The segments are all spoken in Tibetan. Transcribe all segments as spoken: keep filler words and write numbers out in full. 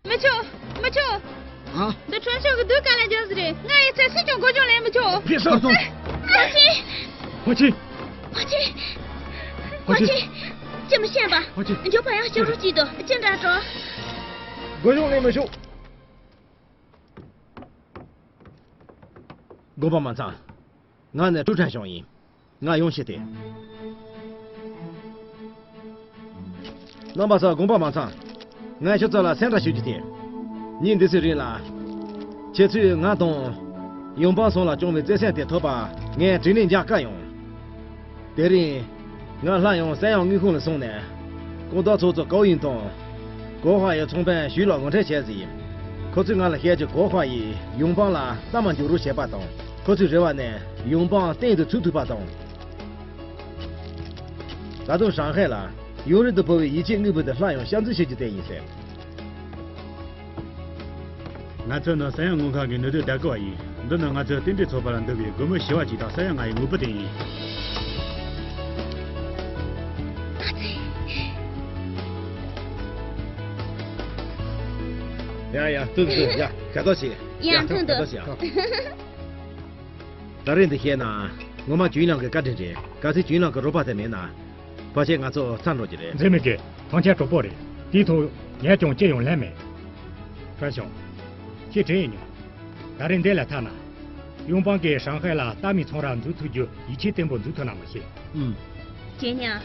མི་ཆོག་མི་ཆོག་ཨ། འདི་ཁྲོམ་གཞུང་གི་སྡུག་ག་ལ་རྒྱག་ཟེར་རེད། ང་ཡི་ཚེ་སྲིད་ཀྱང་སྒོ་ལྕོག་ལེན་མི་ཆོག་ཕེབས་སོང་། ཁོ་ཆེ། ཁོ་ཆེ། ཁོ་ཆེ། ཅི་མི་ཤེས་པ། ཁོ་ཆེ། མགྱོགས་པ་ཡང་སྐྱབས་རོགས་གྱིས་དོ། ཅི་འདྲ་འགྲོ། སྒོ་ལྕོག་ལེན་མི་ཆོག་དགོངས་པ་མ་ཚོམ། ང་ནི་ཀྲུའུ་ཁྲན་ཞང་ཡིན། ང་ཡོང་ཤེས་ཏེ། རྣམ་པ་ཚོ་དགོངས་པ་མ་ཚོམ། ངས་ཁྱོད་ཚོ་ལ་སེམས་ཁྲལ་ཞུ་རྒྱུ་དེ། ཉིན་འདི་ཚོའི་རིང་ལ། ཁྱེད་ཚོས་ང་དང་། ཡོང་འབངས་ཚང་ལ་བྱུང་བའི་བརྩེ་སེམས་དེ་ཐོབ་པ་ངས་དྲིན་ལན་འཇལ་དཀའ་ཡོང་། དེ་རིང་། ང་སླར་ཡང་གསན་ཡང་དངུལ་ཁང་ལ་སོང་ནས། ཀོང་ཏོག་ཚོགས་གཙོ་ཀའོ་ཡིན་དང་། གོ་ཧྭ་ཡི་ཚོང་དཔོན་ཞུས་ལ་ངོ་འཕྲད་བྱས་ཟིན། ཁོ་ཚོས་ང་ལ་བཤད་ཀྱི་གོ་ཧྭ་ཡིས་ཡོང་འབངས་ལ་གཏའ་མ་འཇོག་རོགས་བྱས་པ་དང་། ཁོ་ཚོའི་རེ་བ་ནི་ཡོང་འབངས་གཏན་དུ་ཚུགས་ཐུབ་པ་དང་། ད་དུང་ཧྲང་ཧའེ་ལ་ཡུན་རིང་དུ་བོར་བའི་ཡིད་ཆེས་དངོས་པོ་དེ་སླར་ཡང་གཤམ་འཛུལ་བྱེད་རྒྱུ་དེ་ཡིན་ཟེར། ང་ཚོ་ནི་ས་ཡ་དངུལ་ཁང་གི་ནུས་སྟོབས་བདག་གི་བ་ཡིན། འདི་ནི་ང་ཚོའི་རྟེན་འབྲེལ་ཚོགས་པ་ལ་འདུ་བའི་སྒོར་མོ་བྱེ་བ་གཅིག་དང་ས་ཡ་ལྔ་ཡི་དངུལ་ཕོན་དེ་ཡིན། ཡ་ཡ་ཐུག་ཐུག་ཡ་ག་ཏོ་ཞིག་ཡ་ཐུག་ག་ཏོ་ཞིག་ད་རེས་འདི་བཤད་ན། ངོ་མ་ཅུན་ལང་གི་བཀའ་དྲིན་རེད། གལ་སྲིད་ཅུན་ལང་གི་རོགས་པ་དེ་མེད་ན། ཕལ་ཆེར་ང་ཚོ་ཚར་འགྲོ་གི་རེད། འཛེམ་མི་དགོས། ཐང་ཆེན་གྲོགས་པོ་རེད། དེའི་ཐོག་ངས་ཀྱང་ཅི་ཡང་ལན་མེད། ཁྲོན་ཞང་། ཁྱེད་དྲན་ཡིན་མྱོང་། ད་རེས་འདི་ལས་ཐར་ན། ཡོང་འབངས་ཀྱིས་ཧྲང་ཧའེ་ལ་རྟ་མའི་ཚོང་ར་འཛུགས་ཐུབ་རྒྱུ་ཡིད་ཆེས་བརྟན་པོ་འཛུགས་ཐུབ་ན་མི་ཤེས། ཨུམ། ཅེ་ཉང་།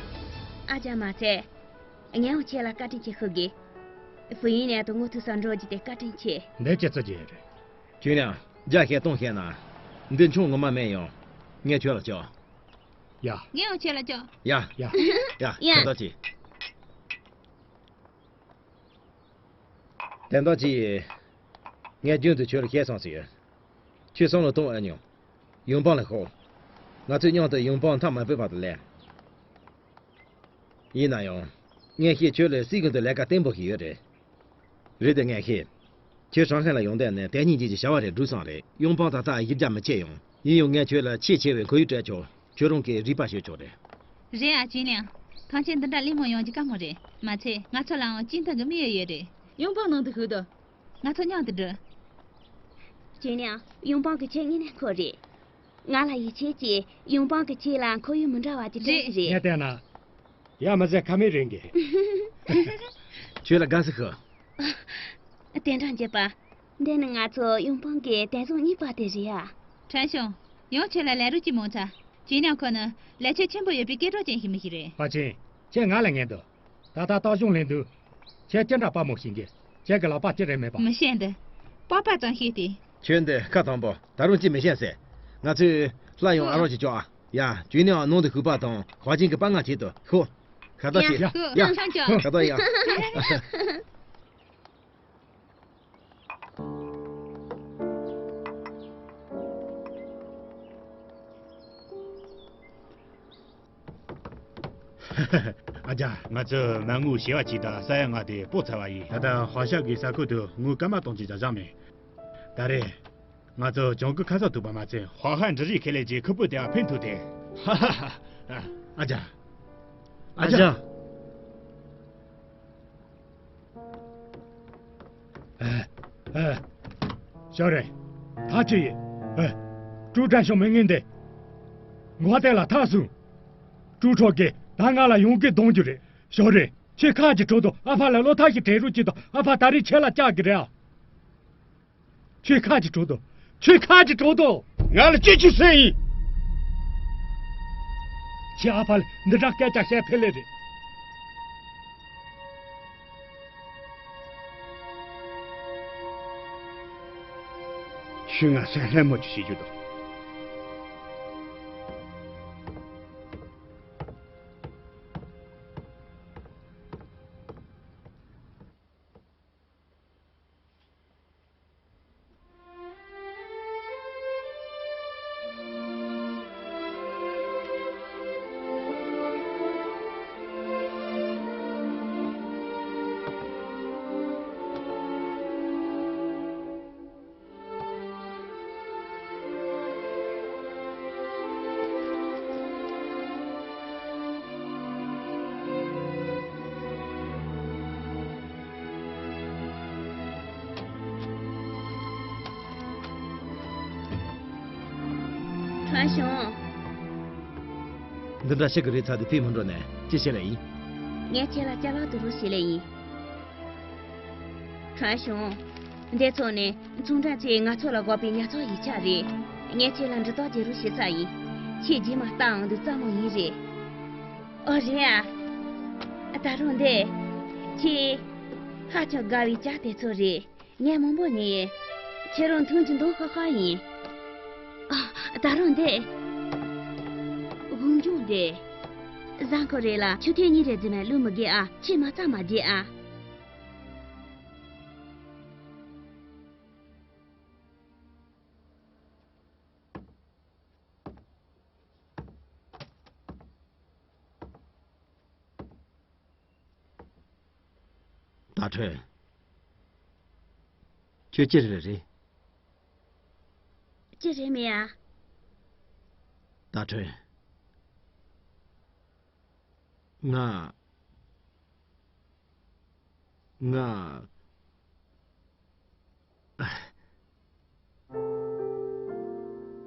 ཨ་ཅག་མ་ཚད། ངས་ཡང་ཁྱེད་ལ་བཀའ་དྲིན་ཆེ་ཞུ་དགོས། ཧྥུ་ཡིན་ནས་དུ་ངོ་ཐུག་ས་འགྲོ་རྒྱུ་དེ་བཀའ་དྲིན་ཆེ། འདི་ཅི་ཙི་ཅི་རེད། ཅུན་ལང་། རྒྱ་སྐད་གཏོང་ཤེས་ན། འདི་ཆུང་ངོ་མ་མེད་ཡོང་། ངས་ཁྱོད་ལ་ཅོ། ཡ། ངས་ཡང་ཁྱེད་ལ་ཅོ། ཡ། ཡ། ཡ། ཡ། ཁ་ཏོ་ཅི། དེ་འདྲ་ཅི། ངས་རྒྱུན་དུ་ཁྱོད་ལ་བཤད་སོང་ཟིག་ཁྱོད་བསམ་བློ་གཏོང་ཨེ་མྱོང་། ཡོང་འབངས་ལ་ཤོག་ང་ཚོས་མཉམ་དུ་ཡོང་འབངས་མཐའ་མ་སྤོས་པ་དང་ལེན། ཡིན་ན་ཡང་། ངས་ཤེས་ཁྱོད་ལ་སྲིད་ཀྱི་འདུག་ལས་ཀ་བརྟན་པོ་ཞིག་ཡོད་རེད། རེད་དེ་ངས་ཤེས། ཁྱོད་ཧྲང་ཧའེ་ལ་ཡོང་དོན་ནི་དེ་སྙིང་རྗེ་གི་བྱ་བ་རེད་འགྲོ་སོང་རེད། ཡོང་འབངས་ད་ལྟ་གཞི་རྒྱ་མི་ཆེ་ཡོང་། ཡིན་ཡང་ངས་ཁྱོད་ལ་ཆེས་ཆེ་བའི་ཁོར་ཡུག་སྤྲད་ཆོག་ཁྱོད་རང་གིས་རིག་པ་ཤོད་ཆོག་རེད། རེད་ཨ་ཅིན་ལིང་། ཐང་ཆེན་འདི་འདྲ་གླེང་མོ་ཡོང་རྒྱུ་དཀའ་མོ་རེད། མ་ཚད་ང་ཚོ་ལའང་སྤྱིར་བཏང་གི་དམིགས་ཡུལ་ཡོད་རེད། ཡོང་འབངས་ནང་དུ་ཞུགས་དོ། ང་ཚོ་མཉམ་དུ་འགྲོ། ཅིན་ལིང་། ཡོང་འབངས་ཀྱི་ཁྱེད་དངོས་གནས་འཁོར་རེད། ང་ལ་ཡིད་ཆེས་ཀྱིས་ཡོང་འབངས་ཀྱི་ཁྱེད་ལ་ཁོར་ཡུག་མི་འདྲ་བ་ཅིག་སྤྲད་རེད། ངས་བལྟས་ན། ཡ་མི་ཟད་ཁ་མེད་རེད་གི། ཁྱོད་ལ་དགའ་ས་ཤོག་དེ་འདྲ་འགྱེད་པ། འདི་ནི་ང་ཚོ་ཡོང་འབངས་ཀྱི་དན་བཟང་རྙེད་པ་དེ་རེད་ཨ། ཁྲན་ཞང་། ཡང་ཁྱེད་ལ་ལན་རོགས་ཅིག་མང་ཚ། ཅིན་ལིང་ཁོ་ནི་ལས་ཆེད་ཆེན་པོ་ཡོད་པའི་སྐད་གྲགས་ཅན་ཞིག་མི་ཞིག་རེད། པ་ཆེན། ཁྱེད་ང་ལ་ངན་འདུག་ད་ལྟ་རྟ་གཞུང་ལེན་དུས། ཁྱེད་ཅི་འདྲ་དཔའ་མོ་ཞིག་གིས་ཁྱེད་ཀྱི་ལག་པ་ཅི་རེད་མེད་པ། མི་ཤེས་འདི། པགས་པ་ཙམ་ཤེས་ཏེ། ཁྱོད་འདི་ཁ་དང་པོ་ད་རུང་ཅི་མི་ཤེས་ཟེར། ང་ཚོས་སླར་ཡང་ཨ་རོགས་ཅིག་ཅོག་ཨ། ཡ། ཅུན་ལིང་ནང་དུ་ཤོག་པ་དང་ཧྭ་ཅིན་གྱི་པ་ང་ཆེད་དུ་ཤོག་ཁ་ཏོ་ཡ། ཤེས། ཤོག་ཡ། ཁ་ཏོ་ཡ། ཨ་ཅག་ང་ཚོས་མ་དངུལ་བྱེ་བ་གཅིག་དང་ས་ཡ་ལྔ་དེ་སྤོ་ཚར་བ་ཡིན། ད་ལྟ་ཧྭ་ཤང་གི་ས་ཁུལ་དུ་དངུལ་སྐར་མ་སྟོང་གཅིག་ཙམ་བཞག་མེད། ད་རེས། ང་ཚོ་གྱང་གི་ཁ་ས་ཐུག་པ་མ་ཚད་ཧྭ་ཧྭ་འབྲུ་རིགས་ཁེ་ལས་ཀྱི་ཁུར་པོ་དེའང་འཕེན་ཐུབ་སྟེ། ཧ་ཧ་ཧ། ཨ་ཅག་ཨ་ཅག་ཨ་ཅག་ཨ། ཨ། ཞའོ་རེན། ད་ཅི་ཡིན། ཨ། ཀྲུའུ་ཁྲན་ཞང་མི་ངན་འདི། ངོ་དེ་ལ་ཐག་སོང་། ཀྲུའུ་ཁྲོ་གིས་ད་ང་ལ་ཡོང་གི་གཏོང་རྒྱུ་རེད། ཞའོ་རེན། ཁྱེད་ཁ་ཅིག་གྲོལ་དང་ཨ་ཕ་ལ་བློ་ཐག་ཞིག་བྲེལ་རོགས་གྱིས་དང་ཨ་ཕ་ད་རེས་ཁྱེད་ལ་བཅར་གི་རེད་ཨ། ཁྱོད་ཁ་ཅིག་གྲོལ་དོ། ཁྱོད་ཁ་ཅིག་གྲོལ་དོ། ང་ལ་ཅི་བྱེད་སྲིད་ཡིན། ཁྱེད་ཨ་ཕ་ལ་འདི་འདྲ་སྐད་ཆ་བཤད་ཕེ་ལེ་རེད། ཁྱོད་ང་སེམས་ལྷད་མོ་ཅིག་བྱེད་རྒྱུ་དང་། ཞང་། འདི་འདྲ་ཞིག་གི་རེད་ཚ་དེ་ཕེབས་མི་འགྲོ་ནས་ཅི་བྱེད་ལེ་ཡིན། ངས་ཁྱེད་ལ་ཅ་ལག་དུ་རུ་བྱེད་ལེ་ཡིན། ཁ་ཞང་། འདི་ཚོ་ནི་ཚོང་འདྲ་ཚོས་ང་ཚོ་ལ་དགོས་པའི་ཉར་ཚགས་ཡིག་ཆ་རེད། ངས་ཁྱེད་ལ་འདྲི་རྟོག་བྱེད་རོགས་བྱེད་ས་ཡིན། ཁྱེད་རྗེས་མ་ལྟ་འོང་དུས་རྩ་མོ་ཡིན་རེད། ཨོ་རེད་ཨ། ད་རུང་འདི། ཁྱེད། ཧ་ཅང་དགའ་བའི་ཇ་དེ་ཚོ་རེད། ངས་མང་པོ་ཉོས། ཁྱེད་རང་འཐུང་རྒྱུ་འདང་ཧ་ཧ་ཡིན། ཨ། ད་རུང་འདི། དགུང་སྐྱོང་འདི། གཟའ་འཁོར་རེ་ལ་ཆུ་ཐེངས་གཉིས་རེ་རྫུན་མ་བླུག་མི་དགོས་ཨ། ཁྱེད་མ་རྩ་མ་བརྗེད་ཨ། ད་ཁྲོན། ཁྱོད་ཅི་རེད་རེད། ཅི་རེད་མེད་ཨ། ད་ཁྲོན། ང་། ང་།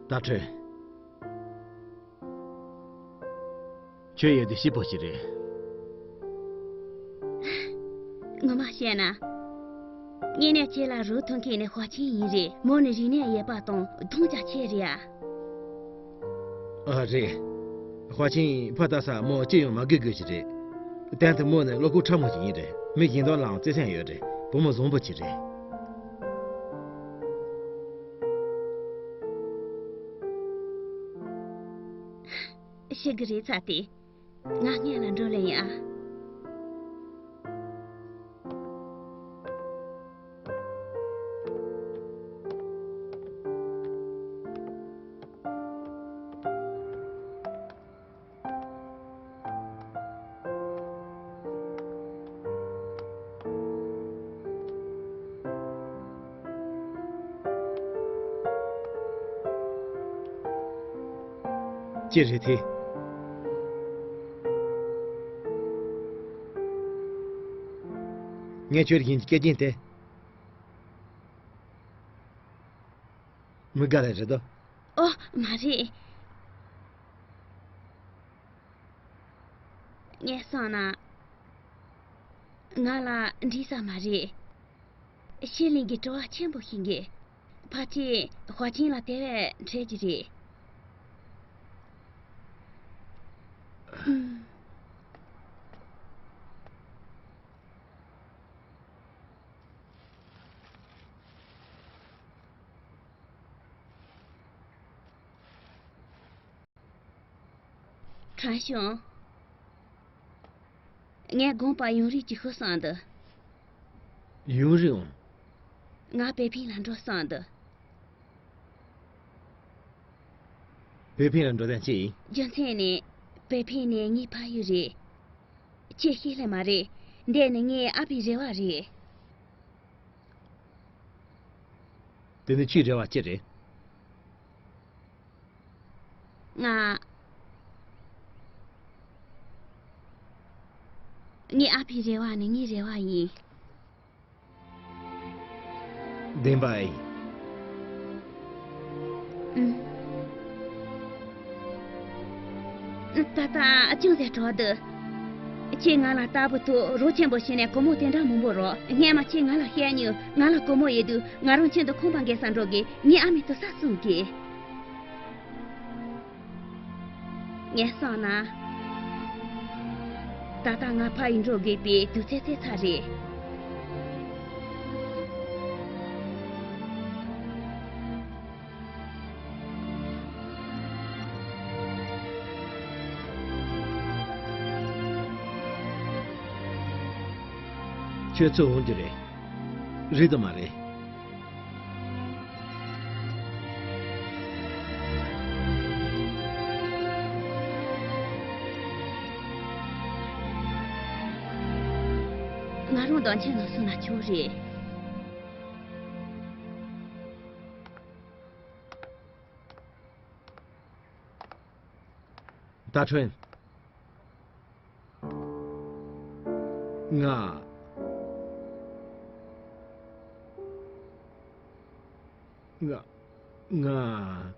ད་ཁྲོན། ཁྱོད་ཡོད་དུས་སྐྱིད་པོ་ཞིག་རེད། ངོ་མ་བཤད་ན། ངེད་ནས་ཁྱེད་ལ་རོགས་ཐོན་མཁན་ནི་ཧྭ་ཆིན་ཡིན་རེད། མོ་ནི་རིག་གནས་ཡོད་པ་དང་མཐོང་རྒྱ་ཆེ་རེད་ཨ། ཨ་རེད། ཧྭ་ཆིན་ཕ་ལྟ་ས་མོ་ཅི་ཡང་མ་དགོས་དགོས་ཞིག་རེད། དོན་དུ་མོ་ནི་བློ་ཁོག་ཕྲ་མོ་ཞིག་ཡིན་རེད། མི་གཞན་དག་ལའང་བརྩེ་སེམས་ཡོད་རེད། བུ་མོ་བཟང་པོ་ཅིག་རེད། ཤི་གི་རེད་ཚ་དེ། ང་སྔོན་ལ་འགྲོ་ལེ་ཡིན་ཨ། ཅི་རེད་དེ། ངས་ཁྱོད་ཡིན་གྱི་སྐད་ཅིག་དེ། མི་དགའ་ལེ་རེད་དོ། ཨོ། མ་རེད། ངས་བསམ་ན། ང་ལ་འགྲིག་ས་མ་རེད། ཤི་ལིན་གྱི་སྤྲོ་བ་ཆེན་པོ་ཤིག་གིས། ཕལ་ཆེར་ཧྭ་ཆིན་ལ་དེ་བས་འཕྲད་ཀྱི་རེད། ཨུམ། ཁྲང་ཞུང་། ངས་དགོངས་པ་ཡུན་རིང་ཅིག་ཞུ་བསམ་འདུག་ཡུན་རིང་། ང་པེ་ཕིང་ལ་འགྲོ་བསམ་འདུག་པེ་ཕིང་ལ་འགྲོ་དོན་ཅི་ཡིན། རྒྱུ་མཚན་ནི། པེ་ཕིང་ནི་ངའི་ཕ་ཡུལ་རེད། ཁྱེད་ཤེས་ལེ་མ་རེད། འདི་ནི་ངའི་ཨ་ཕའི་རེ་བ་རེད། དེ་ནི་ཁྱེད་རེ་བ་ཅི་རེད། ང་། ངའི་ཨ་ཕའི་རེ་བ་ནི་ངའི་རེ་བ་ཡིན། བདེན་པ་ཨེ། ཨུམ། ད་ལྟ་ཅུང་ཟད་དྲག་འདུག་ཁྱེད་ང་ལ་ལྟ་བུ་ཐུག་རོགས་ཆེན་པོ་བྱས་ནས་སྒོར་མོ་དེ་འདྲ་མང་པོ་རག་སྔན་མ་ཁྱེད་ང་ལ་བཤད་མྱོང་། ང་ལ་སྒོར་མོ་ཡོད་དུས་ང་རང་ཁྱིམ་དུ་ཁང་པ་འགེལ་ས་འགྲོ་གི་ངའི་ཨ་མས་དུ་ས་གསུང་གི་ངས་བསམ་ན། ད་ལྟ་ང་ཕ་ཡུལ་འགྲོ་དགོས་པའི་དུས་ཚོད་ཚར་ཚར་རེད། ཁྱོད་ཚོ་འོང་རྒྱུ་རེད། རེད་དམ་མ་རེད། ང་རང་དང་ཁྱེད་ལ་སོང་ན་ཆོག་རེད། ད་ཁྲོན། ང་། ང་། ང་།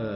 ང་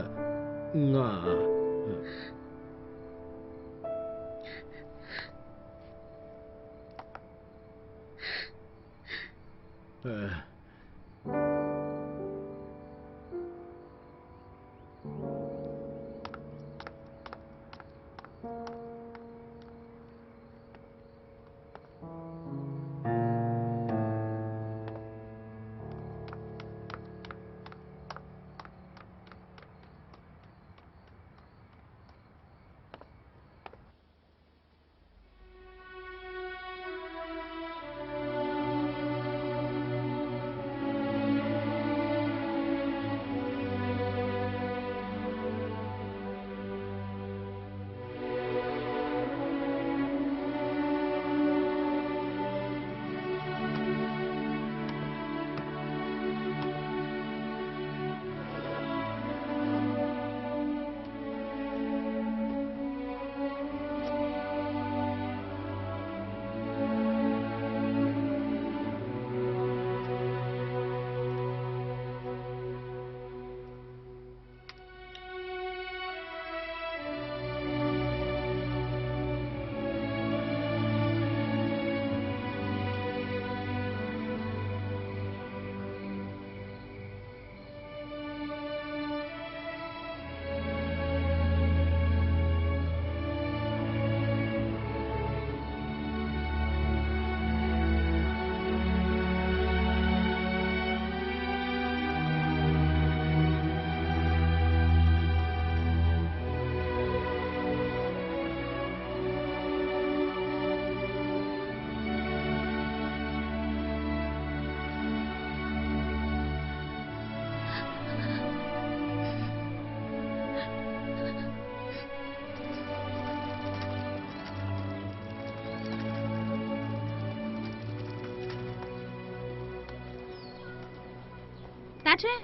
ཏཱ་ཁྲུན།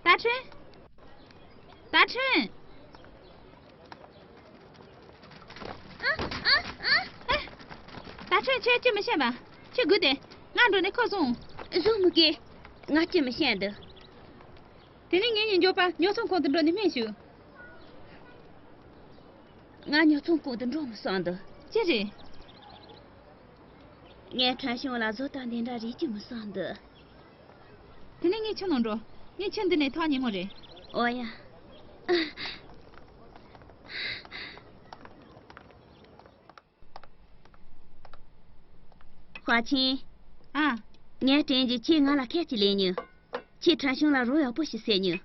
ཏཱ་ཁྲུན། ཏཱ་ཁྲུན། ཨ། ཨ། ཨ། ཨེ། ཏཱ་ཁྲུན། ཁྱོད་ཅི་མི་ཤེས་པ། ཁྱོད་སྒུག་སྟེ། ང་འགྲོ་ནས་ཁོ་བཟུང་། བཟུང་མི་དགོས། ང་ཅི་མི་ཤེས་འདུག་དེ་ནས་ངེད་གཉིས་མགྱོགས་པ་ཉོ་ཚོང་ཁང་དུ་འགྲོ་ནས་སྨན་ཞུ། ང་ཉོ་ཚོང་ཁང་དུ་འགྲོ་མི་སོང་འདུག་ཅི་རེད། ངས་ཁྲན་ཤུང་ལ་བཟོ་ལྟ་འདི་འདྲ་རེག་གི་མི་སོང་འདུག་དེ་ནས་ངས་ཁྱིམ་ནང་འགྲོ། ངས་ཁྱིམ་འདི་ནས་ཐག་ཉེ་མོ་རེད། ཨོ་ཡ། ཧྭ་ཆིན། ཨ། ངས་དྲན་གྱིས་ཁྱེད་ང་ལ་ཁས་ཅིག་ལེན་མྱོང་། ཁྱེད་ཁྲན་ཤུང་ལ་རོགས་ཡག་པོ་ཞིག་བྱེད་མྱོང་།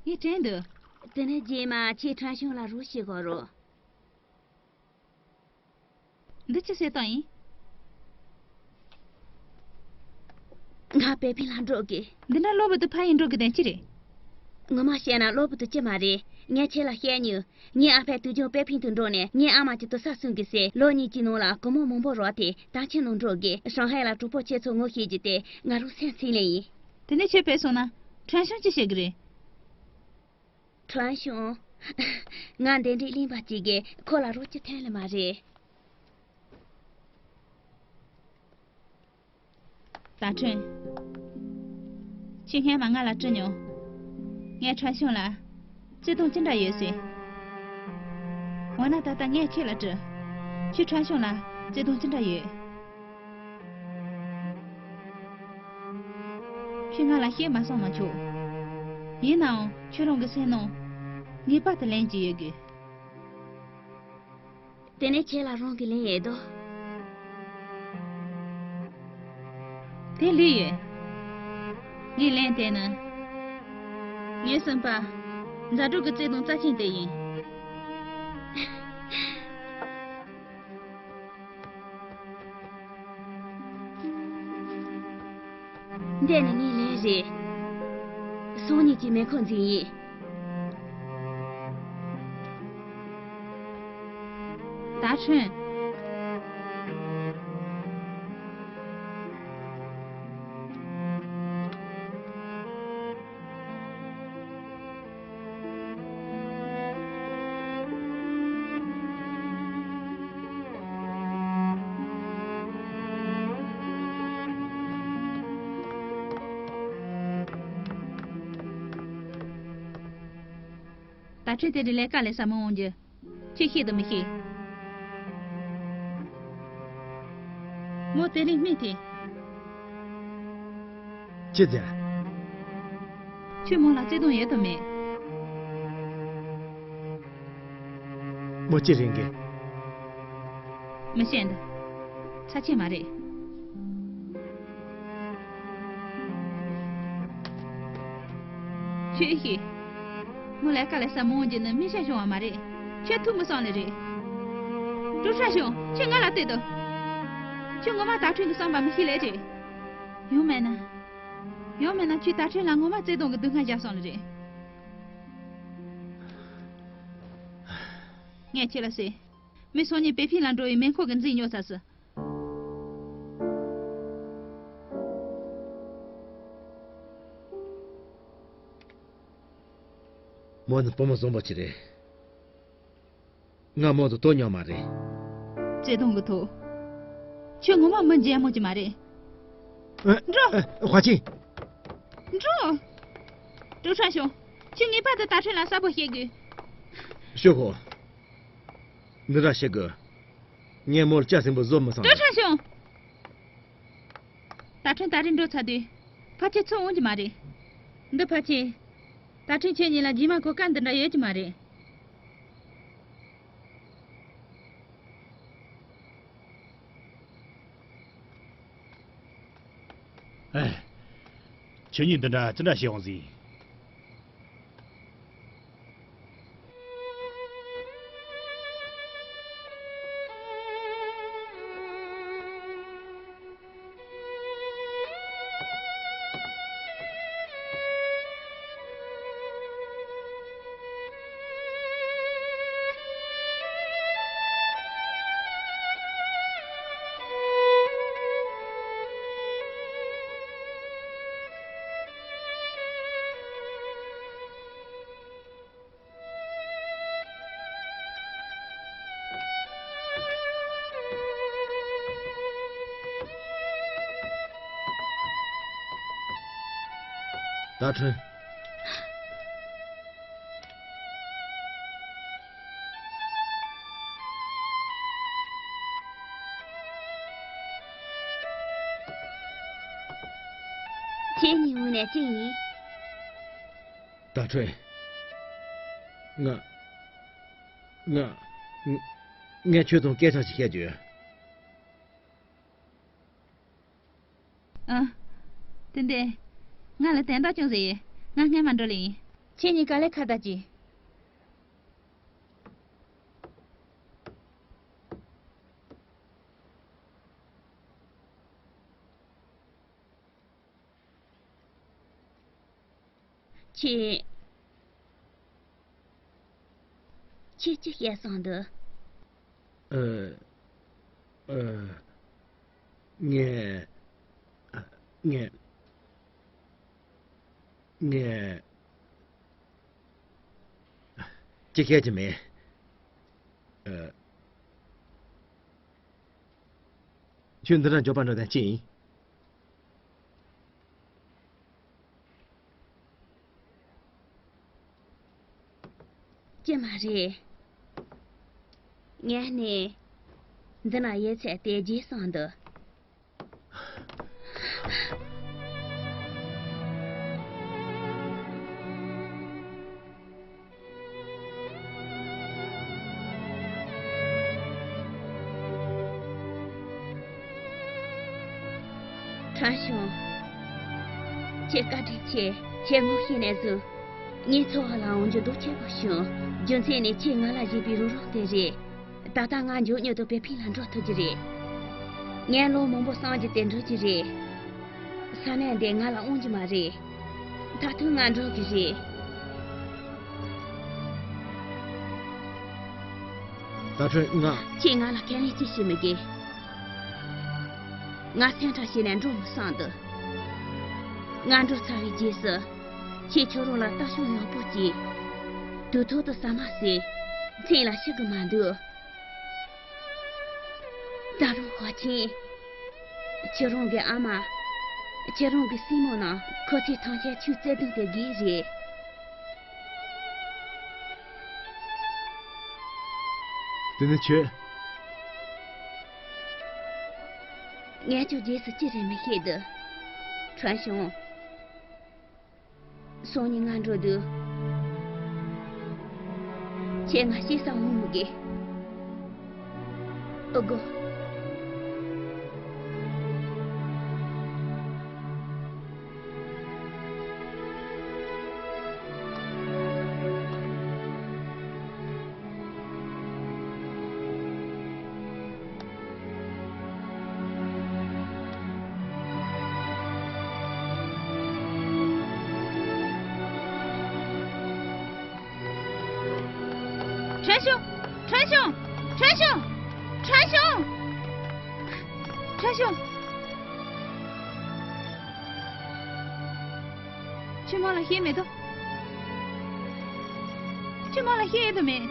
ངས་དྲན་འདུག་དེ་ནས་རྗེས་མ་ཁྱེད་ཁྲན་ཤུང་ལ་རོགས་བྱེད་དགོས་རོགས། འདི་ཅི་བྱེད་སྟངས་ཡིན། ང་པེ་ཕིང་ལ་འགྲོ་དགོས། འདི་འདྲ་གློ་བུར་དུ་ཕ་ཡུལ་འགྲོ་དགོས་དོན་ཅི་རེད། ངོ་མ་བཤད་ན་གློ་བུར་དུ་ཅི་མ་རེད། ངས་ཁྱེད་ལ་བཤད་མྱོང་། ངའི་ཨ་ཕས་དུས་རྒྱུན་པེ་ཕིང་དུ་འགྲོ་ནས་ངའི་ཨ་མ་གྱི་དུར་ས་སྲུང་དགོས་ཟེར། ལོ་གཉིས་ཀྱི་ནང་ལ་སྒོར་མོ་མང་པོ་རག་སྟེ་ད་ཁྱིམ་ནང་འགྲོ་དགོས། ཧྲང་ཧའེ་ལ་གྲོགས་པོ་ཁྱེད་ཚོ་ངོ་ཤེས་རྒྱུ་དེ་ང་རང་སེམས་ཚིམ་ལེ་ཡིན། དེ་ནས་ཁྱོད་ཕེབས་སོང་ན་ཁྲན་ཤང་ཅི་བྱེད་གི་རེད། ཁྲན་ཤང་། ང་འདི་འདྲའི་གླེན་པ་གཅིག་གིས་ཁོ་ལ་རོགས་ཀྱི་ཐོན་ལེ་མ་རེད། ཏཱ་ཁྲུན། ཁྱེད་སྔས་མ་ང་ལ་དྲི་མྱོང་། ངས་ཁྲན་ཤང་ལ་བརྩེ་དུང་ཅི་འདྲ་ཡོད་ཟེར། འོ་ན་ད་ལྟ་ངས་ཁྱེད་ལ་དྲི། ཁྱོད་ཁྲན་ཤང་ལ་བརྩེ་དུང་ཅི་འདྲ་ཡོད། ཁྱོད་ང་ལ་བཤད་མ་སོང་ན་ཆོག་ཡིན་ནའང་ཁྱོད་རང་གི་སེམས་ནང་ངེས་པར་དུ་ལན་ཅིག་ཡོད་དགོས། དེ་ནས་ཁྱེད་ལ་རང་གི་ལན་ཡོད་དོ། དེ་ལོས་ཡོད། ངས་ལན་བསྟན་ན། ངའི་སེམས་པ་མཛའ་གྲོགས་ཀྱི་བརྩེ་དུང་རྩ་ཆེན་དེ་ཡིན། འདི་ནི་ངའི་ལན་རེད། སང་ཉིན་གྱི་མེ་འཁོར་འཛིན་ཡིན། ཏཱ་ཁྲུན། ད་ཁྲིད་དེ་རིང་ལས་ཀ་ལས་ས་མི་འོང་རྒྱུ། ཁྱོད་ཤེས་དང་མི་ཤེས། མོ་དེ་རིང་སྨྲས་ཏེ། ཅི་ཟེར། ཁྱོད་མོ་ལ་བརྩེ་དུང་ཡོད་དམ་མེད། མོ་ཅི་རེད་གི། མི་ཤེས་འདི། ཚ་ཆེ་མ་རེད། ཁྱོད་ཤེས། མོ་ལས་ཀ་ལས་ས་མི་འོང་རྒྱུ་ནི་མི་ཤ་ཞོང་བ་མ་རེད། ཁྱོད་ཐུགས་མི་སང་ལེ་རེད། འགྲོ་ཤ་ཞོང་། ཁྱོད་ང་ལ་བལྟས་དོ། ཁྱོད་ངོ་མ་ད་ཁྲིད་འདི་སང་བ་མི་ཤེས་ལེ་རེད། ཡོང་མེད་ན། ཡང་མིན་ན་ཁྱོད་ད་ཁྲིད་ལ་ངོ་མ་བརྩེ་དུང་གི་སྡུག་བསྔལ་བཞག་སོང་ལེ་རེད། ངས་ཁྱོད་ལ་ཟེར། མི་སང་ཉིན་པེ་ཕིང་ལ་འགྲོ་བའི་མེ་འཁོར་གི་འཛིང་ཉོ་ཚར་སི། མོ་ནི་བུ་མོ་བཟང་པོ་ཅིག་རེད། ང་མོ་དང་དོ་མཉམ་མ་རེད། བརྩེ་དུང་གི་ཐོག་ཁྱོད་ངོ་མ་མི་འཇལ་མོ་ཅིག་མ་རེད། ཨ། འགྲོ། ཨ། ཧྭ་ཅིན། འགྲོ། ཀྲུའུ་ཧྲན་ཞུང་། ཁྱོད་ངེས་པར་དུ་ད་ཁྲིད་ལ་གསལ་པོ་བཤད་དགོས། ཞུ་ཧོ། འདི་འདྲ་བཤད་དགོས། ངས་མོ་ལ་སྐྱ་སེང་པོ་བཟོ་མི་སོང་། ཀྲུའུ་ཧྲན་ཞུང་། ད་ཁྲིད་ད་རེས་འགྲོ་ཚར་དུས། ཕལ་ཆེར་ཚུར་འོང་གི་མ་རེད། འདི་ཕལ་ཆེར། ད་ཁྲིད་ཁྱེད་གཉིས་ལ་རྗེས་མ་གོ་སྐབས་འདི་འདྲ་ཡོད་ཀྱི་མ་རེད། ཨེ། ཁྱེད་གཉིས་འདི་འདྲ་ཅི་འདྲ་བྱེད་འོང་ཟིན། ད་ཁྲིད། ཁྱེད་གཉིས་འོང་ནས་ཅི་ཡིན། ད་ཁྲིད། ང་། ང་། ང་། ངས་ཁྱོད་དང་སྐད་ཆ་ཞིག་བཤད་རྒྱུ་ཡོད། ཨ། ཏན་ཏན། ང་ལ་དན་རྟགས་ཅུང་ཟད་ཡོད། ང་སྔན་མ་འགྲོ་ལེ་ཡིན། ཁྱེད་གཉིས་ཀ་ལས་ཁ་བརྡ་གྱིས། ཁྱེད། ཁྱེད་ཅི་བཤད་སོང་འདུག་ཨ། ཨ། ངས། ངས། ངས། ཅི་བཤད་ཀྱི་མེད། ཨ། ཁྱོད་འདི་ན་འཇོག་པ་འགྲོ་དོན་ཅི་ཡིན། ཅི་མ་རེད། ངས་ནི། འདི་ན་ཡོད་ཚད་དེ་བརྗེད་སོང་འདུག་ཁྲ་ཞོ། ཁྱེད་བཀའ་དྲིན་ཆེ། ཁྱེད་ངོ་ཤེས་ནས་བཟུང་། ངའི་འཚོ་བ་ལ་འོང་རྒྱུ་རྡོ་ཆེན་པོ་བྱུང་། རྒྱུ་མཚན་ནི་ཁྱེད་ང་ལ་བཞེས་པའི་རོགས་རམ་དེ་རེད། ད་ལྟ་ང་མགྱོགས་མྱུར་དུ་པེ་ཕིང་ལ་འགྲོ་ཐུབ་ཀྱི་རེད། ངས་ལོ་མང་པོ་སངས་རྒྱས་ཏེ་འགྲོ་གི་རེད། ས་གནས་འདི་ང་ལ་དབང་གི་མ་རེད། ད་དུང་ང་འགྲོ་གི་རེད། ད་ཁྲོད་ང་། ཁྱེད་ང་ལ་ཁས་ལེན་ཅི་བྱེད་མི་དགོས། ང་སེམས་ཁྲལ་བྱས་ནས་འགྲོ་མི་སང་འདུག་ང་འགྲོ་ཚར་བའི་རྗེས་སུ། ཁྱེད་ཁྱོད་རང་ལ་ལྟ་སྐྱོང་ཡག་པོ་གྱིས། དུས་ཐོག་ཏུ་ཟ་མ་ཟོས། མཚན་ལ་ཤི་གི་མ་འདུག་ད་རུང་ཧྭ་ཆིན། ཁྱེད་རང་གི་ཨ་མ། ཁྱེད་རང་གི་སྲིང་མོ་རྣམས་ཁོ་ཚོས་ཐང་ཆད་ཆུ་བརྩེ་དུང་དེ་དགོས་རེད། དེ་ནི་ཁྱོད། ངས་ཁྱོད་རྗེས་སུ་ཅི་རེད་མི་ཤེས་དུ། ཁྲོན་ཤོང་། སང་ཉིན་ང་འགྲོ་དུས། ཁྱེད་ང་ཤེས་ས་འོང་མི་དགོས། ཨོ་གོ། ཁྲོན་ཤོང་། ཁྲོན་ཤོང་། ཁྲོན་ཤོང་། ཁྲོན་ཤོང་། ཁྲོན་ཤོང་། ཁྱོད་མོ་ལ་ཤེས་མེད་དོ། ཁྱོད་མོ་ལ་ཤེས་ཡོད་དོ་མེད།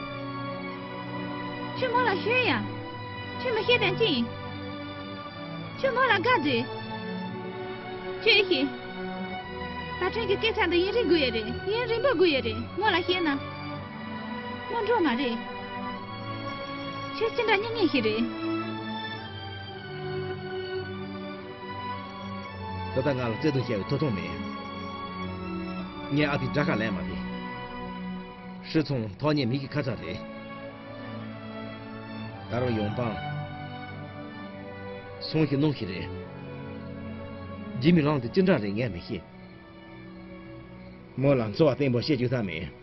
ཁྱོད་མོ་ལ་ཤོད་ཡ། ཁྱོད་མི་ཤེས་དོན་ཅི་ཡིན། ཁྱོད་མོ་ལ་དགའ་འདུག་ཁྱོད་ཤེས། ད་ཁྲོན་གྱི་སྐད་ཆ་འདི་ཡུན་རིང་དགོས་ཡ་རེད། ཡུན་རིང་པོ་དགོས་ཡ་རེད། མོ་ལ་བཤད་ན། མོ་འགྲོ་མ་རེད། ཁྱོད་ཅི་འདྲ་སྙིང་ཉེ་ཞིག་རེད། ད་ལྟ་ང་ལ་བརྩེ་དུང་བཤད་པའི་ཐོབ་ཐང་མེད། ངས་ཨ་ཕའི་དགྲ་ཁ་ལེན་མ་ཕོད། ཧྲི་ཚང་ཐོག་ཉེ་མི་གི་ཁ་ཚ་རེད། ད་རུང་ཡོང་སྤང་། སོང་ཞིག་གནང་ཞིག་རེད། ཇི་མི་ལང་དེ་ཅི་འདྲ་རེད་ངས་མི་ཤེས། མོ་ལ་འཚོ་བ་བརྟན་པོ་བྱེད་རྒྱུ་ད་མེད།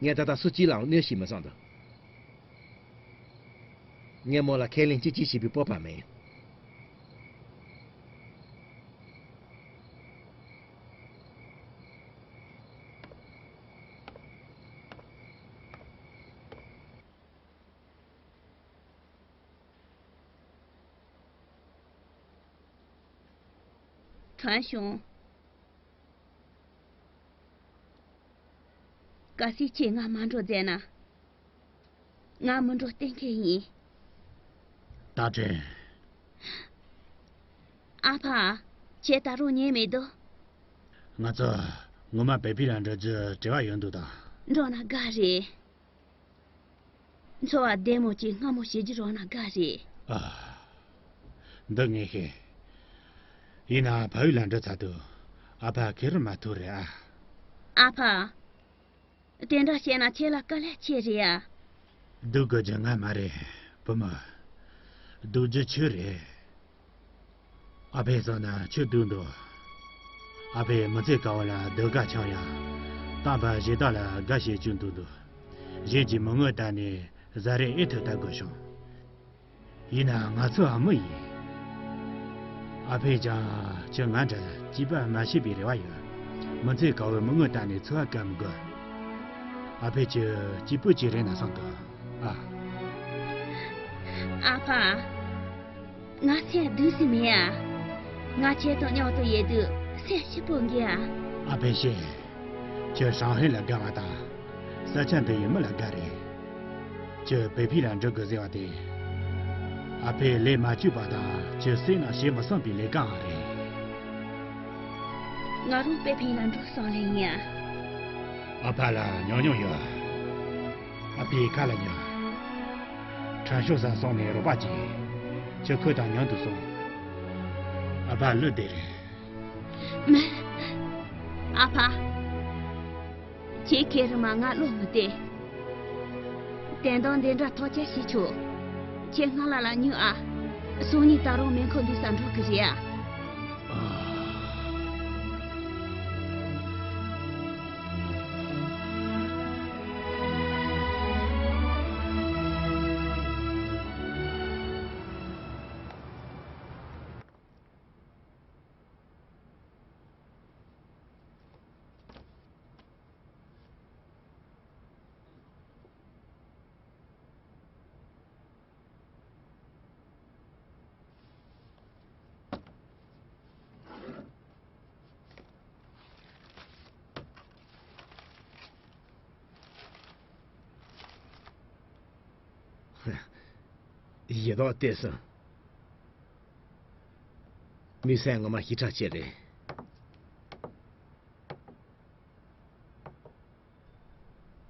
ངས་ད་ལྟ་སུ་གཅིག་ལའང་གནོད་ཤིག་མི་བསམ་འདུག་ངས་མོ་ལ་ཁས་ལེན་ཅི་ཅི་བྱེད་པའི་སྤོབས་པ་མེད། ཁྲོན་ཤོང་། གལ་སྲིད་ཁྱེད་ང་མ་འགྲོ་མཛད་ན། ང་མི་འགྲོ་གཏན་འཁེལ་ཡིན། རྟ་དྲེལ། ཨ་ཕ། ཁྱེད་ད་རུང་ཉལ་མེད་དོ། ང་ཚོ་ངོ་མ་བེ་ཕི་ལ་འགྲོ་རྒྱུ་བྲེལ་བ་ཡོད་འདུག་ད། འགྲོ་ན་དགའ་རེད། འཚོ་བ་བདེ་མོ་ཅིག་སྔ་མོ་བྱེད་རྒྱུ་རོགས་ན་དགའ་རེད། ཨ། འདི་ངས་ཤེས། ཡིན་ན་ཕ་ཡུལ་ལ་འགྲོ་ཚར་དུས་ཨ་ཕ་ཁེར་མ་ཐུག་རེད་ཨ། ཨ་ཕ། དེ་འདྲ་བཤད་ན་ཁྱེད་ལ་དཀའ་ལས་ཆེ་རེད་ཨ། སྡུག་དགོས་རྒྱུ་ང་མ་རེད་བུ་མོ། སྡུག་རྒྱུ་ཁྱོད་རེད། ཨ་ཕས་བསམ་ན་ཁྱོད་སྡུག་འདུག་ཨ་ཕས་མི་ཚེ་གང་བོ་ལ་སྡུག་དཀའ་འཆང་ཡང་། དམ་པ་གཞན་དག་ལ་དགའ་བྱེད་རྒྱུ་འདུག་འདུག་གཞན་གྱི་མི་དངོས་ལྟ་ནས་བཟའ་རེ་ཨེ་ཐུབ་ལྟ་དགོས་བྱུང་། ཡིན་ནའང་ང་ཚོ་ཨ་མི་ཡིན། ཨ་ཕས་ཀྱང་ཁྱོད་ང་འདྲ་སྐྱིད་པ་མ་བྱེད་པའི་རེ་བ་ཡོད། མི་ཚེ་གང་བོའི་མི་དངོས་ལྟ་ནས་འཚོ་བ་བསྐྱལ་མི་དགོས། ཨ་ཕས་ཁྱོད་སྐྱིད་པོ་ཅིག་རེད་ན་བསམ་འདུག་ཨ། ཨ་ཕ། ང་སེམས་སྡུག་སེ་མེད་ཨ། ང་ཁྱེད་དང་མཉམ་དུ་ཡོད་དུས་སེམས་སྐྱིད་པོ་འགྱེད་ཨ། ཨ་ཕས་ཤེས། ཁྱོད་ཧྲང་ཧའེ་ལ་དགའ་བ་དང་། ས་ཆ་འདི་ཡི་མི་ལ་དགའ་རེད། ཁྱོད་བེ་ཕི་ལ་འགྲོ་དགོས་ཟེར་བ་དེ། ཨ་ཕས་ལས་མ་བཅུག་པ་དང་ཁྱོད་སེམས་ནང་བྱེད་མི་བསམ་པའི་ལས་ཀའང་རེད། ང་རང་བེ་ཕི་ལ་འགྲོ་བསམ་ལེ་ཡིན་ཨ། ཨ་ཕ་ལ་ཉོ་ཉོ་ཡོད། ཨ་ཕའི་ཁ་ལ་ཉོན། ཁྲ་ཤོ་ས་སོང་ནས་རོགས་པ་གྱིས། ཁྱོད་ཁོ་དང་མཉམ་དུ་སོང་། ཨ་ཕ་བློ་བདེ་རེད། མེད། ཨ་ཕ། ཁྱེད་ཁེར་མ་ང་བློ་མི་བདེ། དེ་དང་འདི་འདྲ་ཐག་བཅད་ཞིག་ཆོག་ཁྱེད་སྔ་ལ་ལ་ཉོན་ཨ། སང་ཉིན་ད་རུང་མེ་འཁོར་འདུག་ས་འགྲོ་གི་རེད་ཨ། ཡི་དྭགས་བལྟས་སོང་། མི་སེམས་ངོ་མ་ཞེ་དྲག་ཆེ་རེད།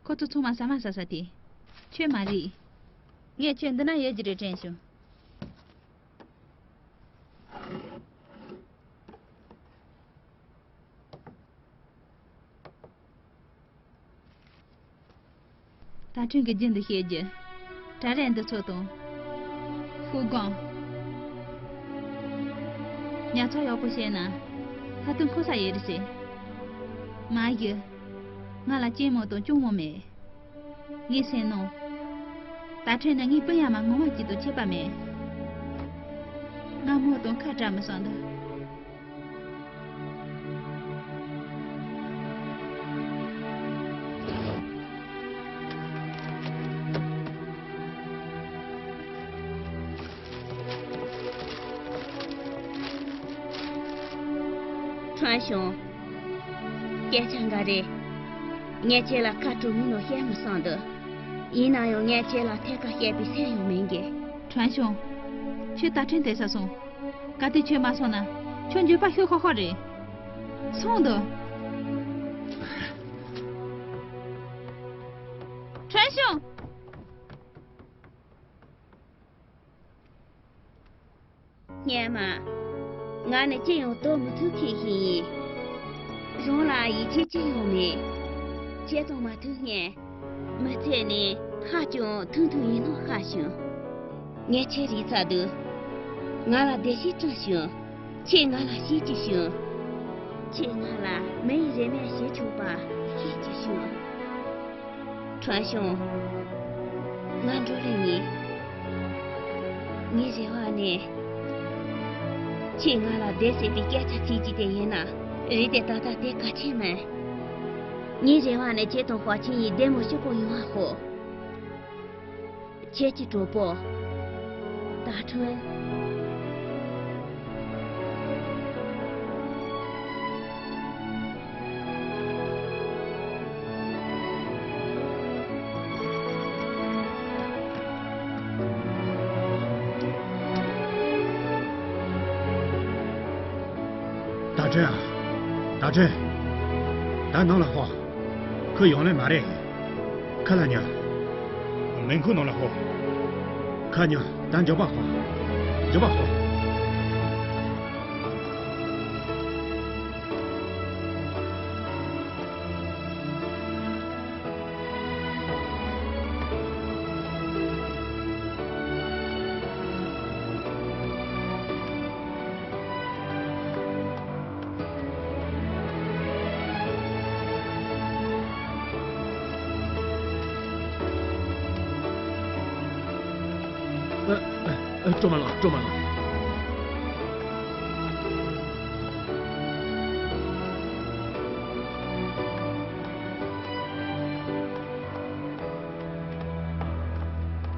ཁོ་ཚོ་ཚང་མ་ཟ་མ་ཟ་ས་དེ། ཁྱོད་མ་རེད། ངས་ཁྱོད་འདི་ན་ཡོད་རྒྱུ་རེད་དྲན་བྱུང་། ད་ཁྲིན་གྱིས་རྒྱུ་འདི་བཤད་རྒྱུ། གྲྭ་རེད་འདི་ཚོ་དང་། ཧུའུ་ཀོང་། ཉར་ཚགས་ཡག་པོ་བྱས་ན། ལྷ་དུང་ཁོ་ས་ཡོད་རེད་ཟེར། མ་གཞི། ང་ལ་གཅེན་མོ་དང་གཅུང་མོ་མེད། ངས་བསམ་ནོ། ད་ཁྲིན་ནི་ངའི་སྤུན་ཡ་མ་ངོ་མ་གཅིག་ཏུ་ཁྱད་པར་མེད། ང་མོ་དང་ཁ་བྲལ་མི་སོང་འདི། ཁྲོན་ཞུང་། སྐད་ཆ་འགའ་རེ། ངས་ཁྱེད་ལ་ཁ་དྲོ་མིན་ནོ་བཤད་མི་སོང་འདི། ཡིན་ན་ཡང་ངས་ཁྱེད་ལ་ཐད་ཀར་བཤད་པའི་སེམས་ཡོད་མིན་གི། ཁྲོན་ཞུང་། ཁྱོད་ད་ཁྲིན་དེ་ས་སོང་། གལ་ཏེ་ཁྱོད་མ་སོང་ན། ཁྱོད་འགྱོད་པ་ཤོར་ཁོ་ཁོ་རེད། སོང་དོ། ཁྲོན་ཞུང་། སྙན་མ། ང་ནི་ཅི་ཡང་འདོད་མི་ཐུབ་མཁན་ཞིག་ཡིན། གཞུང་ལ་ཡིད་ཆེས་ཅི་ཡང་མེད། ཁྱེད་དང་མ་ཐུག་སྔོན། མི་ཚེ་ནི་ཧ་ཅང་ཐུང་ཐུང་ཡིན་ནོ་ཧ་བྱུང་། ངས་ཁྱེད་རིག་ཚར་དུས། ང་ལ་བདེ་སྐྱིད་སྤྲང་བྱུང་། ཁྱེད་ང་ལ་ཤེས་ཀྱི་བྱུང་། ཁྱེད་ང་ལ་མི་ཡི་རེ་སྨོན་བྱེད་ཆོག་པ་ཤེས་ཀྱི་བྱུང་། ཁྲོན་ཞུང་། ང་འགྲོ་ལེ་ཡིན། ངའི་རེ་བ་ནི། ཁྱེད་ང་ལ་བདེ་ཟེར་བའི་སྐད་ཆ་ཚིག་གཅིག་དེ་ཡིན་ན་རེད་དེ། ད་ལྟ་དེ་གལ་ཆེན་མིན། ངའི་རེ་བ་ནི་ཁྱེད་དང་ཧྭ་ཆིན་ཡིས་བདེ་མོ་སྐྱིད་པོ་ཡོང་བ་ཤོག་ཁྱེད་ཀྱི་གྲོགས་པོ། ད་ཁྲོན། ད་ཁྲོན་ཨ། ད་ཁྲོན། ད་ནང་ལ་ཤོག་ཁོ་ཡོང་ལེ་མ་རེད། ཁ་ལ་ཉོན། མེ་འཁོར་ནང་ལ་ཤོག་ཁ་ཉོན། ད་མགྱོགས་པ་ཤོག་མགྱོགས་པ་ཤོག་ཨ། ཨ། ཨ། སྤྲོ་མ་ལངས། སྤྲོ་མ་ལངས།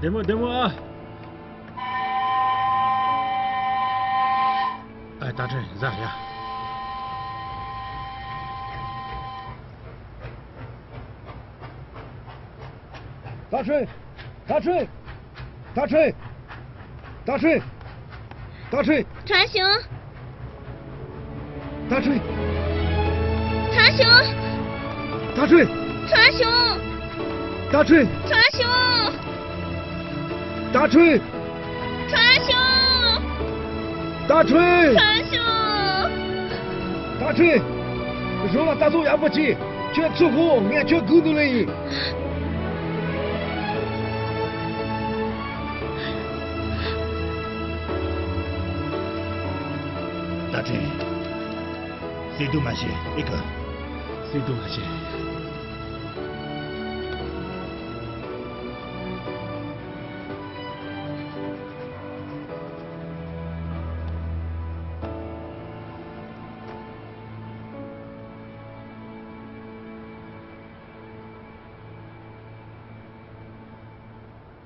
བདེ་མོ་བདེ་མོ་ཨ། ཨ། ད་ཁྲོན་ཟ་ཡ། ད་ཁྲོན། ད་ཁྲོན། ད་ཁྲོན། ད་ཁྲོན། ད་ཁྲོན། ཁྲོན་ཞུང་། ད་ཁྲོན། ཁྲོན་ཞུང་། ད་ཁྲོན། ཁྲོན་ཞུང་། ད་ཁྲོན། ཁྲོན་ཞུང་། ད་ཁྲོན། ཁྲོན་ཞུང་། ད་ཁྲོན། ཁྲོན་ཞུང་། ད་ཁྲོན། གཞུང་ལ་ལྟ་རྟོག་ཡག་པོ་བྱེད། ཁྱོད་ཚུར་ཤོག་ངས་ཁྱོད་སྒུག་འདུག་ལེ་ཡིན། ད་ཁྲོན། སེ་དུ་མ་ཤེས་ཨེ་ཀ་སེ་དུ་མ་ཤེས།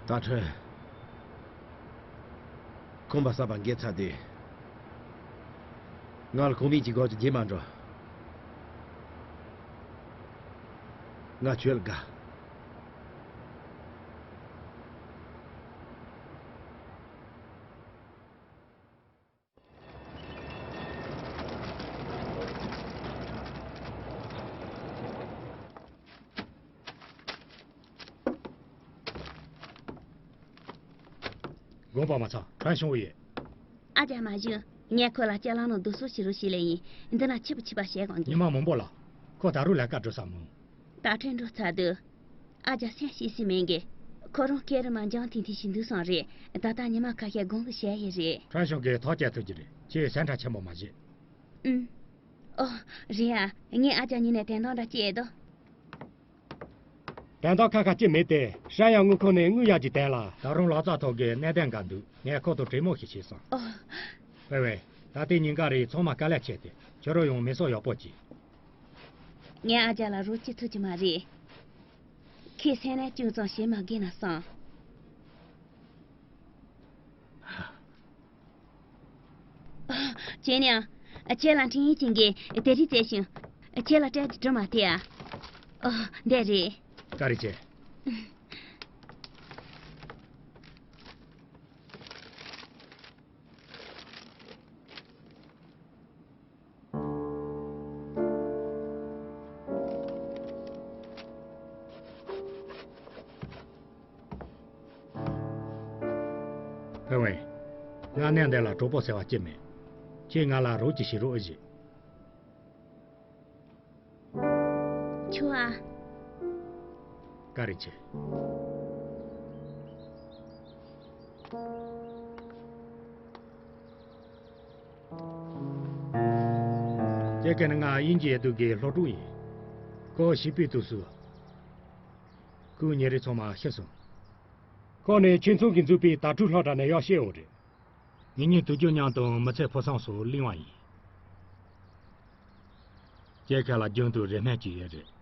ད་ཁྲོན། ཁང་པ་གསར་པ་འགེལ་ཚར་དུས། ང་ལ་ཁང་མིག་ཅིག་སྒོར་གྱི་རྗེས་མ་འགྲོ། ང་ཁྱོད་ལ་དགའ། དགོངས་པ་མ་ཚོམ། ཁྲན་ཞང་ཡོད། ཨ་ཅག་མ་བཞུགས། ངས་ཁོ་ལ་ཅ་ལག་ནང་རྡོ་སོལ་བྱེད་རོགས་བྱེད་ལབ་ཡིན། འདི་ན་ཆི་པོ་ཆི་པ་བྱེད་དགོངས་ཀྱི། ཉི་མ་མང་པོ་ལ། ཁོ་ད་རུང་ལས་ཀ་འགྲོ་ས་མོ། ད་ཁྲིད་འགྲོ་ཚར་དུས། ཨ་ཅག་སེམས་ཤེས་སེ་མེད་གི། ཁོ་རང་སྐད་རིགས་མ་འཇང་ཐིང་ཐིང་ཞིག་འདུག་སོང་རེད། ད་ལྟ་ཉི་མ་ཁ་ཤས་དགོངས་ཀྱི་བྱས་ཡི་རེད། ཁྲན་ཞང་གིས་ཐག་བཅད་ཐུབ་ཀྱི་རེད། ཁྱེད་སེམས་ཁྲལ་ཆེན་པོ་མ་བྱེད། ཨུམ། ཨོ། རེད་ཨ། ངས་ཨ་ཅག་གཉིས་ནས་དོན་དག་འདྲ་ཅིག་ཡོད་དོ། དོན་དག་ཁ་ཁ་ཅིག་མེད་དེ། ཧྲན་ཡང་དངུལ་ཁང་ནས་དངུལ་གཡར་གྱི་དོན་ལ། ད་རུང་ལག་རྩལ་ཐོག་གི་གནད་དོན་འགའ་འདུག་ངས་ཁོ་དང་གྲོས་མོལ་ཞིག་བྱས་སོང་། ཨོ། ཝེ་ཝེ། ད་ལྟའི་ཉིན་འགའ་རེ་ཚང་མ་དཀའ་ལས་ཆེ་སྟེ། ཁྱོད་རང་ཡང་མི་སོ་ཡག་པོ་གྱིས། ངས་ཨ་ཅག་ལ་རོགས་བྱེད་ཐུབ་ཀྱི་མ་རེད། ཁོས་སེམས་ནད་ཅུང་ཙམ་བྱེད་མ་དགོས་ན་བསམ། ཨ། ཁྱེད་ནི། ཨ། ཁྱེད་ལ་འཕྲིན་ཡིག་ཅིག་གིས་དེ་རིང་བཙལ་བྱུང་། ཁྱེད་ལ་སྤྲད་དེ་འགྲོ་མ་ཐེ་ཨ། ཨོ། འདི་རེད། བཀའ་དྲིན་ཆེ། ཕེ་ཝེ། ང་གནས་འདི་ལ་གྲོགས་པོ་ཟེར་བ་ཅི་མེད། ཁྱེད་ང་ལ་རོགས་ཅིག་བྱེད་རོགས་ཞུ། ཆོག་ཨ། བཀའ་དྲིན་ཆེ། ཁྱེད་ཀྱི་ནི་ང་དབྱིན་ཇིའི་དུས་ཀྱི་སློབ་ཕྲུག་ཡིན། ཁོ་བྱིས་པའི་དུས་སུ། ཁོའི་ཉེ་རིང་ཚང་མ་ཤི་སོང་། ཁོ་ནི་ཁྱིམ་ཚང་གིས་འཛུགས་པའི་དྭ་ཕྲུག་སློབ་གྲྭ་ནས་ཡར་སྐྱེས་ཡོང་རེད། ངེད་གཉིས་དུས་རྒྱུན་མཉམ་དུ་མི་ཚེ་ཕུན་སུམ་ཚོགས་སུ་གླེང་བ་ཡིན། ཁྱེད་ཁ་ལ་རྒྱུན་དུ་རེ་སྨོན་གྱི་ཡོད་རེད།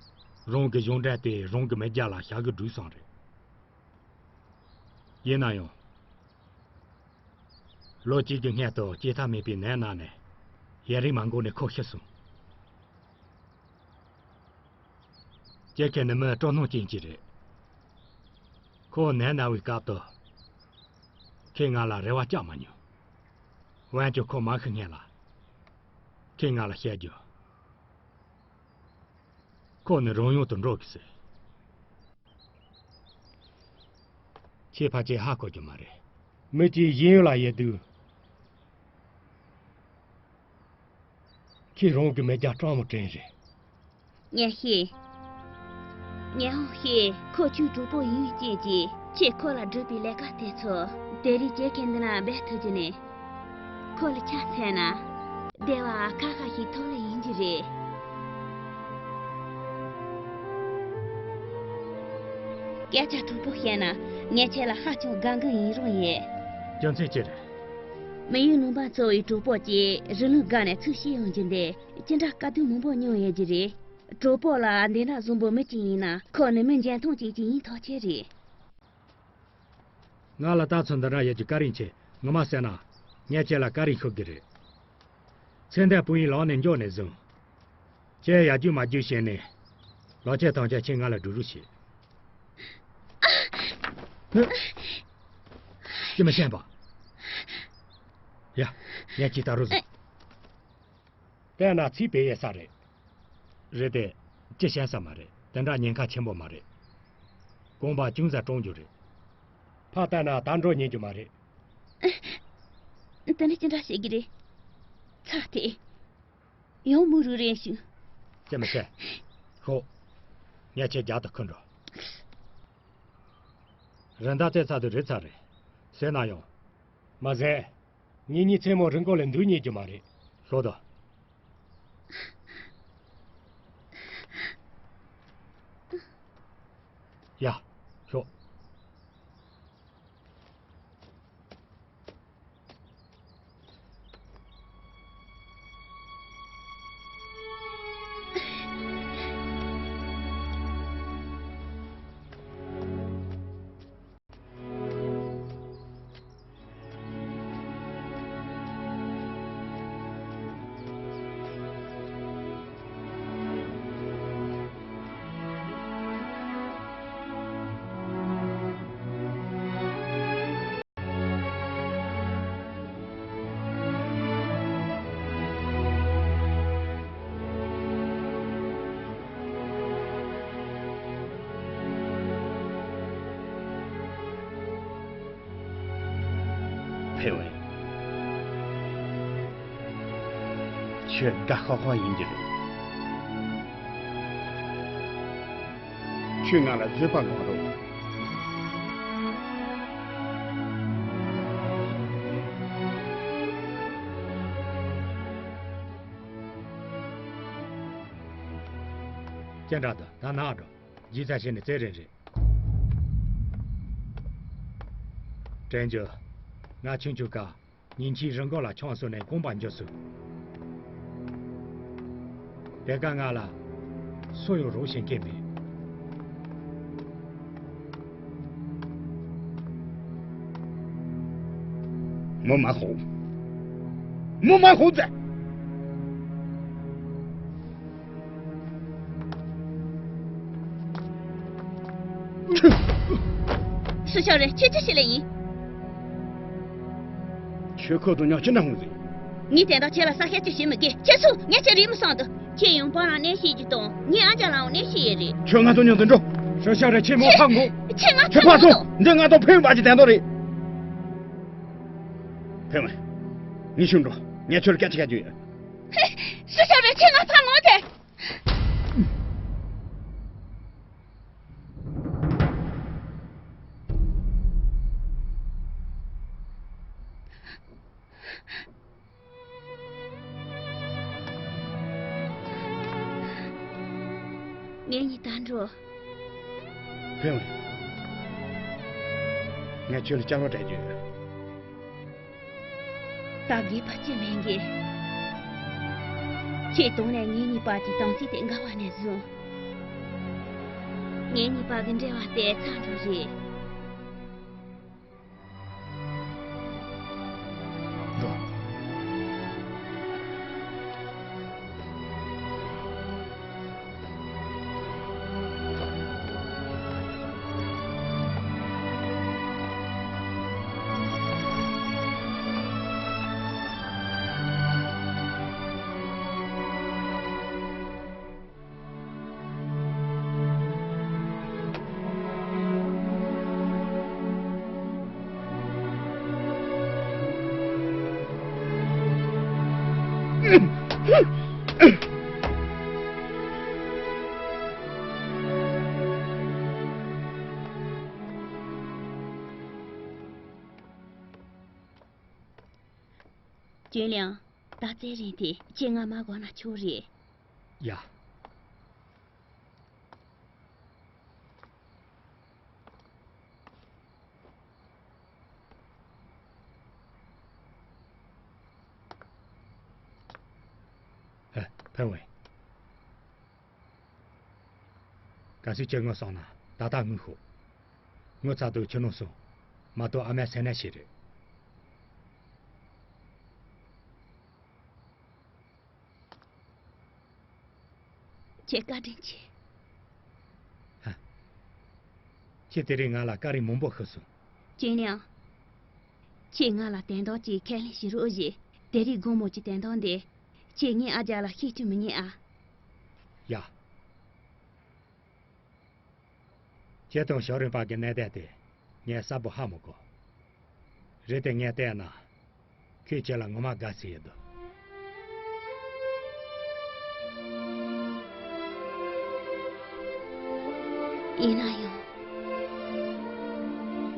རང་གི་གཞུང་འབྲེལ་དེ་རང་གི་མི་རྒྱ་ལ་བྱ་གི་འགྲུལ་སོང་རེད། ཡིན་ན་ཡང་། ལོ་གཅིག་གི་སྔོན་དུ་སྐྱེ་ཐབས་མེད་པའི་ནད་ན་ནས། ཡུན་རིང་མ་འགོར་ནས་ཁོ་ཤི་སོང་། ཁྱེད་ཁ་ནི་མི་སྤྲོ་སྣང་ཅན་ཅིག་རེད། ཁོ་ནད་ན་བའི་སྐབས་དུ། ཁོས་ང་ལ་རེ་བ་བཅག་མ་མྱོང་། འོན་ཀྱང་ཁོ་མ་ཤི་སྔོན་ལ། ཁོས་ང་ལ་བཤད་རྒྱུ། ཁོ་ནི་རང་ཡུལ་དུ་འགྲོ་གི་ཟེར། ཁྱེད་ཕལ་ཆེར་ཧ་གོ་རྒྱུ་མ་རེད། མི་གཅིག་གཞན་ཡུལ་ལ་ཡོད་དུས། ཁོས་རང་གི་མི་རྒྱ་སྤྲང་མོ་དྲན་རེད། ངས་ཤེས། ངས་ཧོང་ཤེས། ཁོ་ཁྱོའི་གྲོགས་པོ་ཡིན་ཡུལ་ཅན་གྱིས་ཁྱེད་ཁོ་ལ་བསྒྲུབས་པའི་ལས་ཀ་དེ་ཚོ་དེ་རིང་ཁྱེད་ཀྱིས་འདི་ན་འབད་ཐུབ་རྒྱུ་ནི། ཁོ་ལ་ཆ་མཚོན་ན། བདེ་བ་ཁ་ཁ་ཞིག་ཐོབ་ལེ་ཡིན་རྒྱུ་རེད། སྐད་ཆ་དྲང་པོ་བཤད་ན། ངས་ཁྱེད་ལ་ཧ་ཅང་དགའ་མགུ་ཡིན་རུང་ཡིན། རྒྱུ་མཚན་ཅི་རེད། མི་ཡུལ་ནང་པ་ཚོ་བའི་གྲོགས་པོ་གྱིས་རི་ལུང་བརྒལ་ནས་ཚུར་སྐྱེལ་ཡོང་རྒྱུ་འདི་ཅི་འདྲ་དཀའ་སྡུག་མང་པོ་མྱོང་ཡོད་རྒྱུ་རེད། གྲོགས་པོ་ལ་འདི་འདྲ་བཟང་པོ་མི་གཅིག་ཡིན་ན་ཁོ་ནི་མི་འཇོན་ཐང་ཅན་ཅིག་ཡིན་ཐག་ཆོད་རེད། ང་ལ་ལྟ་ཚུལ་འདི་འདྲ་ཡོད་རྒྱུ་བཀའ་དྲིན་ཆེ། ངོ་མ་བཤད་ན། ངས་ཁྱེད་ལ་བཀའ་དྲིན་ཞུ་གི་རེད། ཚེ་འདས་བུ་ཡི་ལག་ནས་འགྱོ་ནས་བཟུང་། ཁྱེད་ཡར་རྒྱུག་མར་རྒྱུག་བྱས་ནས། ལག་ཁྱེར་ཐམས་ཅད་ཁྱེད་ང་ལ་སྒྲུག་རོགས་བྱེད། ཧུ། ཅི་མི་ཤེས་པ། ཡ། ངས་ཅིག་ལྟ་རོགས་བཟོ། བལྟས་ན་ཚིག་བེ་ཡེ་ས་རེད། རེད་དེ། ཅི་བཤད་ས་མ་རེད། དེ་འདྲ་ཉེན་ཁ་ཆེན་པོ་མ་རེད། རྐང་པ་ཅུང་ཟད་སྐྲངས་རྒྱུ་རེད། ཕར་བལྟས་ན་ད་འགྲོ་ཉན་རྒྱུ་མ་རེད། དེ་ནི་ཅི་འདྲ་བྱེད་ཀྱི་རེད། ཚ་སྟེ། ཡང་མུ་རུ་རེ་ཞིག་ཅི་མི་བྱེད། ཤོག་ངས་ཁྱེད་རྒྱག་ཏུ་ཁུར་འགྲོ། རི་མདའ་རྩེ་ཚར་དུས་རི་ཚར་རེད། ཟེར་ན་ཡང་། མ་ཟད། ངེད་གཉིས་མཚན་མོ་རི་མགོ་ལ་འདུག་ཉན་རྒྱུ་མ་རེད། ཤོག་དང་། ཡ། ཤོག་ཕེ་ཝེ། ཁྱོད་དགའ་ཧོ་ཧོ་ཡིན་གྱི་རེད། ཁྱོད་ང་ལ་བཟོད་པ་སྒོམ་རོགས། ཅི་འདྲ་འདུག་ད་ནག་འགྲོ། ལྗིད་ཚད་བྱས་ནས་རྩེད་རན་རེད། དྲན་རྒྱུ། ང་ཆུང་ཆུང་སྐབས་ཉིན་གཅིག་རི་མགོ་ལ་ཆང་བཟོས་ནས་རྐང་པ་འཇུ་སོང་། དེ་ག་ང་ལ་སུ་ཡང་རོགས་བྱེད་མཁན་མེད། མོ་མ་ཧོ། མོ་མ་ཧོ་ཛ། སུ་ཞིག་རེད། ཁྱེད་ཅི་ཞིག་ལས་ཡིན། ཁྱོད་ཁོ་དང་མཉམ་ཅི་འདྲ་ཧུང་ཟིག་ངས་དེ་དག་ཁྱེད་ལ་ས་ཤ་ཅི་བྱེད་མི་དགོས། ཁྱེད་སུ་ངས་ཁྱེད་རིག་མི་སོང་འདུག་ཁྱེད་ཡང་པང་ལ་གནས་ཤིག་གི་དང་ངའི་ཨ་ཅག་ལའང་གནས་ཤིག་ཡོད་རེད། ཁྱོད་ང་དང་མཉམ་དུ་འགྲོ། སུ་ཞིག་རེད། ཁྱེད་མོ་ཕག་མོ། ཁྱེད་ང་ཁྱོད་ཕག་སོང་། འདི་ང་དང་ཕེ་ཝེ་བར་གྱི་དན་དོ་རེད། ཕེ་ཝེ། ངས་ཤུགས་འགྲོ། ངས་ཁྱོད་ལ་སྐད་ཆ་བཤད་རྒྱུ་ཡོད། ཧེ། སུ་ཞིག་རེད། ཁྱེད་ང་ཕག་མོ་དེ། ངེད་གཉིས་ད་འགྲོ། ཕེ་ཝེ། ངས་ཁྱོད་ལ་བསྐྱར་ལོག་སྤྲད་རྒྱུ་ཡོད། ད་དགོས་པ་ཅི་མེད་གི། ཁྱེད་དང་ནས་ངེད་གཉིས་བར་གྱི་དམ་ཚིག་དེ་འགལ་བ་ནས་བཟུང་། ངེད་གཉིས་བར་གྱི་འབྲེལ་བ་དེ་ཚར་འགྲོ་རེད། འགྲོ། ཅུན་ལིང་། ད་རྩེད་རན་དེ་ཁྱེད་ང་མ་དགོངས་ན་ཆོག་རེད། ཡ། ཨ། ཕེ་ཝེ། གལ་སྲིད་ཁྱེད་ངུ་སོང་ན་ད་ལྟ་ངུ་ཤོག་ངུ་ཚར་དུས་ཁྱི་ནང་སོང་། མ་གཏོགས་ཨ་མའི་སེམས་ནད་ཞིག་རེད། ཁྱེད་བཀའ་དྲིན་ཆེ། ཧ། ཁྱེད་དེ་རིང་ང་ལ་བཀའ་དྲིན་མང་པོ་ཞུས་སོང་། ཅུན་ལིང་། ཁྱེད་ང་ལ་དོན་དག་ཅིག་ཁས་ལེན་བྱེད་རོགས་བྱེད། དེ་རིང་དགོང་མོ་གི་དོན་དག་འདི་ཁྱེད་ངའི་ཨ་ཅག་ལ་བཤད་རྒྱུ་མི་ཉན་ཨ། ཡ། ཁྱེད་དང་ཞའོ་རིན་པ་གི་གནས་སྟངས་དེ་ངས་གསལ་པོ་ཧ་མ་གོ། རེད་དེ་ངས་བལྟས་ན། ཁོས་ཁྱེད་ལ་ངོ་མ་དགའ་ས་ཡོད་དོ། ཡིན་ན་ཡང་།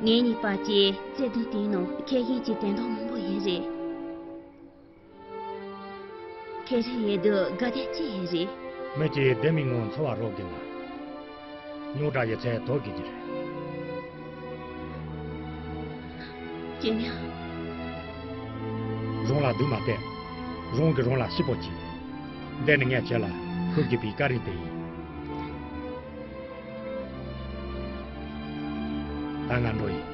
ངེད་གཉིས་བར་གྱི་བརྩེ་དུང་དེའི་ནང་ཁེ་ཞེན་གྱི་དོན་དག་མང་པོ་ཡོད་རེད། ཁེ་རེ་ཡེ་དུ་དགའ་དད་ཅི་ཡེ་རེད། མི་གཅིག་བདེ་མིན་ངང་འཚོ་བ་རོལ་གི་ན། རྙོག་དྲ་ཡོད་ཚད་དོར་དགོས་ཀྱི་རེད། ཅི་ཉག་རང་ལ་སྡུག་མ་བལྟས། རང་གིས་རང་ལ་སྐྱིད་པོ་གྱིས། འདི་ནི་ངས་ཁྱེད་ལ་ཕུལ་དགོས་པའི་བཀའ་དྲིན་དེ་ཡིན། ད་ང་འགྲོ་ཡིན།